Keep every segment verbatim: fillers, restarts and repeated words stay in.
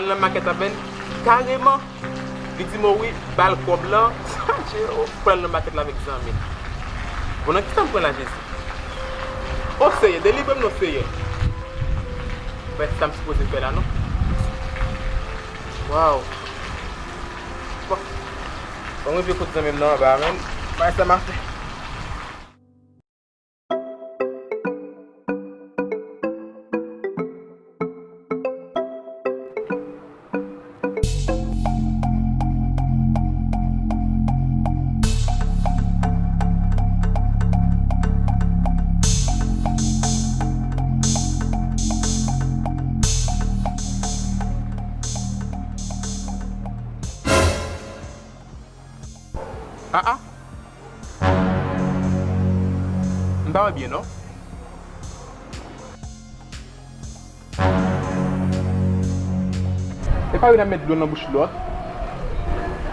Nan makèt la, men kareman, li di m, o wi, ba l kòb lan, sa je, o, pran l nan makèt la avèk zanmi l. Bon, nan ki sa m pran la, Jezi? O, Seyè, delivre m non, Seyè. Mwen, sa m sipoze fè la, non? Waw. Bon. Bon, mwen rive kot zanmi m nan anba, men bagay sa m a fè. Ah, ah. M pa wè byen, non. E pa youn ap met dlo nan bouch lòt.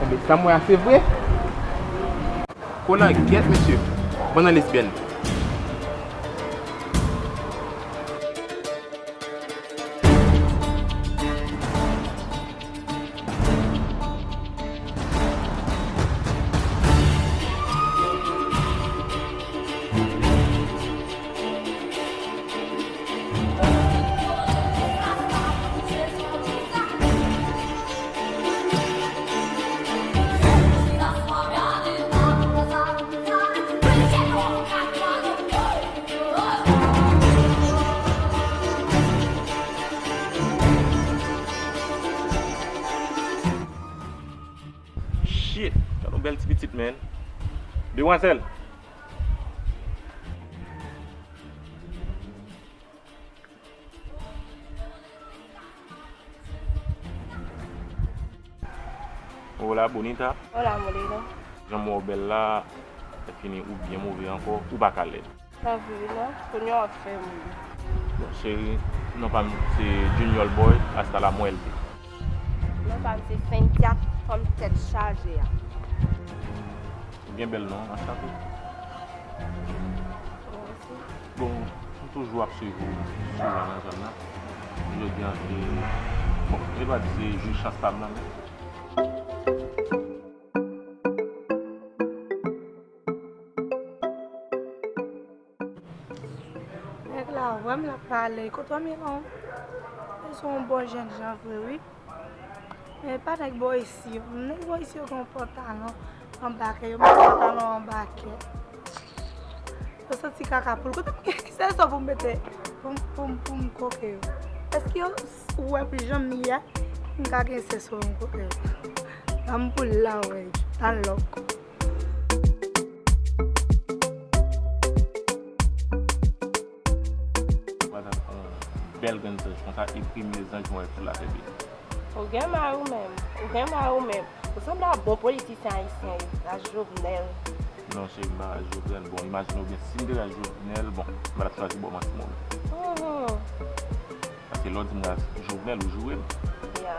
Enben, sa m wè a se vre. Kola gyèt, mesye. Bann nan lesbyèn. Shit, gad yon bèl ti pitit, man. Demwazèl. Hola, bonita. Hola, Molina. Jan m wè w bèl la, epi ou byen move ankò, ou pa ka lèd. Sa vre, non? Kounye a w ap fè m ri. Bon, cheri, non pa m se Junior Boy, hasta la muerte. Non pa m se Cynthia, fanm tèt chaje a. Ou gen bèl non, anchante. Mèsi. Bon, m toujou ap swiv ou souvan nan zòn nan. Jodi a se, bon, e pa di se jou chans pa m nan, men. Nèg la, wè m la pale. Kote w ye non? Li se yon bon jènjan vre, wi. Men pa nèg bò isi yo. Nèg bò isi yo gen yon pòtalan anba kè yo. Mete pòtalan anba kè. Yo santi kaka poul. Kote m gen sèso pou m mete, pou m, pou m, pou m koke yo? Èske yo, ou wè pou jan m ye, m ka gen sèso pou m koke yo? Ban m poul la, wè. Tan lòk. Ou pa t ap yon bèl grenn zanj konsa, e premye zanj mwen wè sou latè, baby. Ou gen mari w menm, ou gen mari w menm. Ou sanble a bon politisyen ayisyen yo, ras Jovenel. Non, cheri, m pa ras Jovenel. Bon, imajine w byen, si m te ras Jovenel, bon, m pa t ap chwazi bò manti mwen menm. Mhm. Paske lè w di m ras Jovenel, ou joure m. Ya.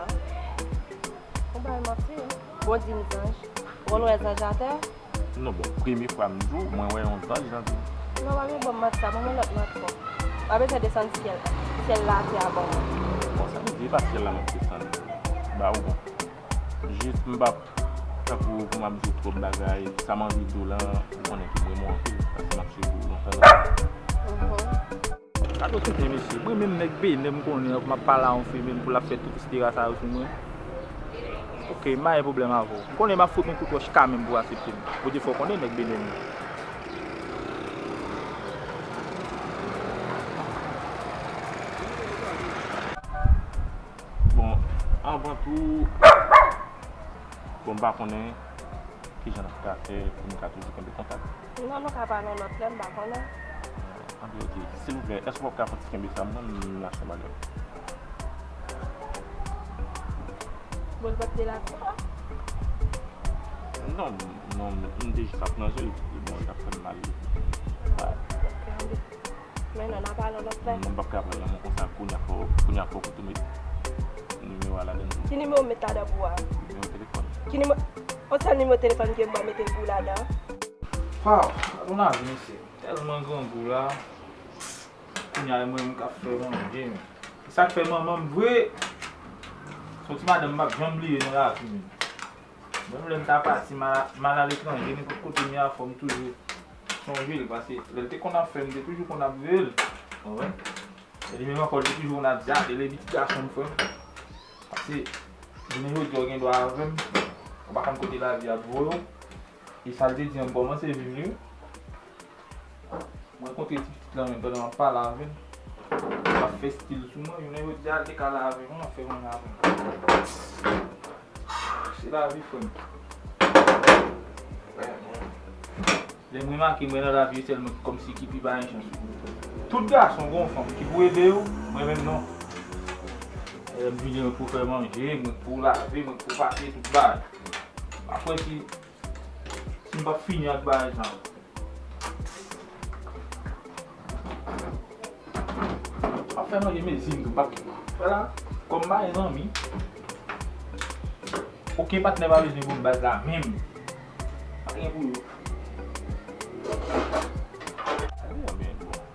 Ou bay manti, wi. Bon, di m zanj. Ou konn wè zanj atè? Non, bon, premye fwa m di w, mwen wè yon zanj nan vi m. Non, pa gen bon manti sa, ban mwen lòt manti. Pa bezwen desann syèl, syèl la atè a ban mwen. Bon, sa vle di, e pa syèl la m ap desann ba ou, bon. Jis m p ap, tankou pou m ap di w twòp bagay, sa m anvi di w lan, ou konnen ke m renmen w anpil, paske m ap swiv ou lontan nan. Mhm. Gade yon tenten mesye. Mwen menm nèg Benè m konnen an, m ap pale a yon fi menm pou l ap fè tout istera sa yo sou mwen. Ok, m pa gen pwoblèm avè w. M konnen m ap fout yon kout wòch kanmenm pou w aksepte m. Bondye fè w konnen nèg Benè m ye. Bon, anvan tou, bon, m pa konnen kijan n ap ka fè pou nou ka toujou kenbe kontak. Non, nou ka pale yon lòt lè, m pa konnen. Anben, ok. Silvouplè, èske w p ap ka fè yon ti kenbe sa pou mwen, m achte yon bagay? Bon, li p ap te la ankò? Non, non, m te jis ap ranje l, bon, li t ap fè m mal. Wi. Ok, anben. Men non, n a pale yon lòt lè. Non, m p ap ka pale yon mo konsa, kounye a fò, kounye a fò w tou met nimewo a ladann tou. Ki nimewo m met ladan pou ou a? Nimewo telefòn. Ki nimewo? Yon sèl nimewo telefòn ke m pa mete pou ou ladan? Waw, gad yon lavi mesye. Tèlman grangou la. Kounye a e mwen menm k ap fè manje. Sa k fè manman m vre. Yon ti madanm m p ap janm bliye nan lavi m. Menm lè m ta pati, m al, m al aletranje, nenpòt kote m ye a, fò m toujou sonje l, paske lè l te konn ap fè, m te toujou konn ap veye l. Konprann? E li menm ankò, li te toujou konn ap di, "A, rele pitit gason m, frè m." Paske, jounen jodi a, w gen dwa avè m, ou pa konn kote lavi ap voye w. E sa l te di an, m kòmanse viv li, wi. Mwen kontre ti pitit lan menm pandan m ap pale avè l. L ap fè stil sou mwen, jounen jodi a, l te ka la avè mwen, l ap fè manje avè mwen. Se lavi, frè m. Lè m remake, mwen nan lavi, se sèl mwen ki kòmsi ki pi pa gen chans. Tout gason gen yon fanm ki pou ede yo, mwen menm non. Lè m vini, mwen pou fè manje, mwen pou lave, mwen pou pase tout bagay. Apre, si, si m p ap fini ak bagay sa yo. M ap fè manje mezi m tou, m p ap fè la. Kòm m pa gen zanmi, okenn patnè pa bezwen pou m bat la menm. Pa gen pou yo.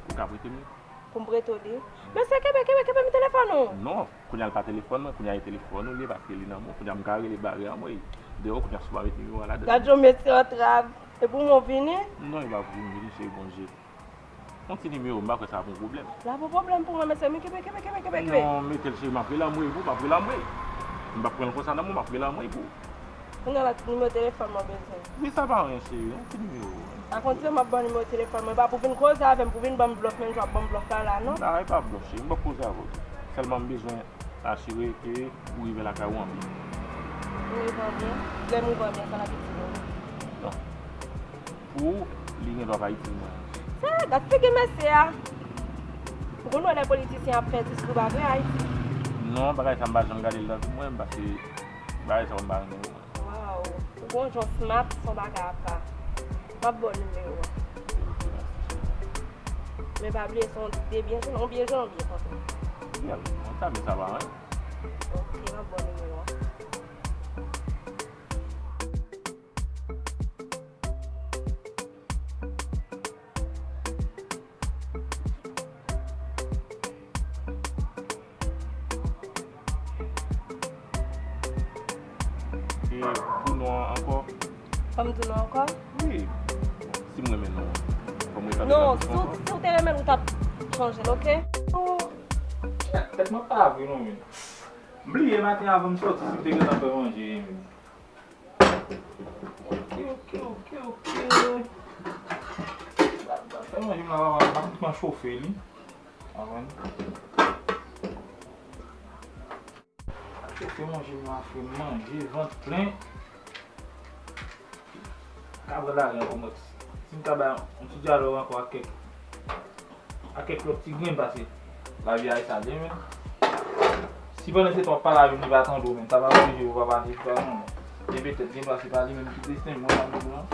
Ou ka prete m li? Pou m prete w li? Mesye, kenbe, kenbe, kenbe m telefòn ou. Non, kounye a l pa telefòn mwen, kounye a e telefòn ou li ye, paske li nan men w, kounye a m ka rele bare anmwey deyò, kounye a si w pa met nimewo a ladan. Gad yon mesye antrav. E pou mwen vini? Non, e pa pou vin vini, cheri, Bondye. Yon ti nimewo, m pa kwè sa ap yon pwoblèm. La pou pwoblèm pou mwen, mesye, men kenbe, kenbe, kenbe, kenbe, kenbe. Non, mete l, cheri, m ap rele anmwey pou, m ap rele anmwey. M p ap pran l konsa nan men w, m ap rele anmwey pou. Kounye a la, nimewo telefòn mwen bezwen. Wi, sa pa anyen, cheri, yon ti nimewo. Sa konn di m ap ba w nimewo telefòn mwen, e pa pou vin koze avè m, pou vin ban m blòf, menm jan w ap ban m blòf la, la, non? Non, e pa blòf, cheri, m p ap koze avè w tou. Sèlman m bezwen asire ke ou rive lakay ou an byen. Ou rive an byen? Lè m rive an byen, sa n ap itilize? Non. Pou ou, li gen dwa pa itil mwen. Sa, gad figi mesye a. Ou konn wè lè politisyen ap fè diskou, pa vre, Ayiti? Non, bagay sa m pa janm gade l nan vi mwen, paske bagay sa yo m pa renmen yo. Waw, ou gon jan w smart, se yon bagay apa. M ap ba w nimewo a. Men pa bliye, se yon de byen jwenn, yon byen jwenn, yon byen kontan. Byen, mwen sa, men sa pa anyen. Ok, m ap ba w nimewo a. E pou non an ankò? Fò m di w non ankò? Wi. Si m renmen non an, fò m rekante l ankò? Non, si w, si w te renmen l, ou t ap chanje l, ok? Oh, tèt mwen pa vre non, men. M bliye maten avan m sòti si m te gentan fè manje, men. Ok, ok, ok, ok. Fè manje m la, papa, m ap pran chofe li. Avan. Chofe manje m la, fè manje, vant plen. Ka pran lari ankò, mwen. Si m ka bay yon ti dyalòg ankò ak kèk ak kèk lòt ti grenn, paske lavi a e sa l ye, men. Si pandan se tan w ap pale avè m, li pa tande w, men, sa pa oblije pou w pa pale, li pa non. Men petèt, gen dwa se pa li menm ki desten mwen, sa m di w lan.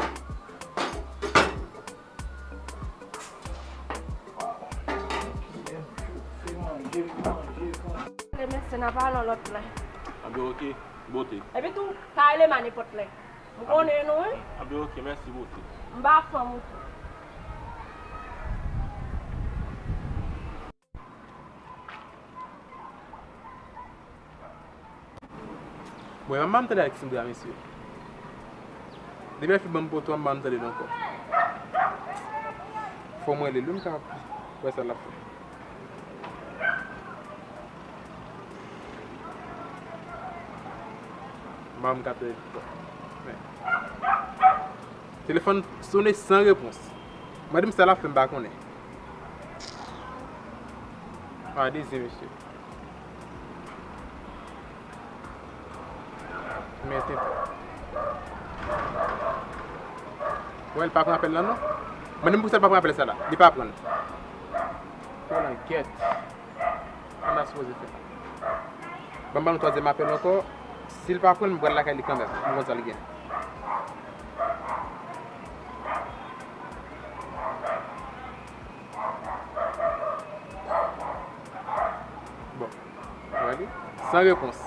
Waw. Fè manje, manje, manje. Mesye, n a pale yon lòt lè. Anben, ok, bote. Epi tou, ka rele m a nenpòt lè. M konnen nou, wi. Anben, ok, mèsi, bote. M pa fanm ou tou. Bon, e pa m tande Alexandra, mesye. Depi l fin ban m poto a, m pa m tande l ankò. Fò mwen rele l, wi, m ka wè sa l ap fè. M pa m ka tande l ankò. Men. Telefòn sone san repons. Mande m sa l ap fè, m pa konnen. A, dezyen, mesye. Men tenten. Wè, l pa pran apèl la, non. Mande m poukisa l pa pran apèl sa la. Li pa pran l. Pran langyèt. Sa n ta sipoze fè? Ban m ba nou twazyèm apèl ankò. Si l pa pran l, m pral lakay li kanmenm. M konn sa l gen. Bon. Ou wè li? San repons.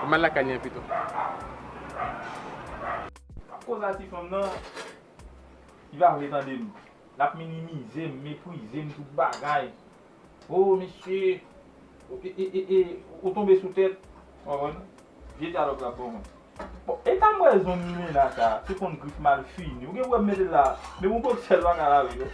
Ou mal lakay li an pito. M ap koze a ti fanm nan, li pa vle tande m. L ap minimize m, meprize m, tout bagay. O, mesye, e, e, e, e, ou tonbe sou tèt. Konprann? Vye dyalòg la bon. Bon, e ta m wè zong Milena sa, se konn grif mal fini. Ou gen wè m mete l la, menm yon boksè l pa ka lave l.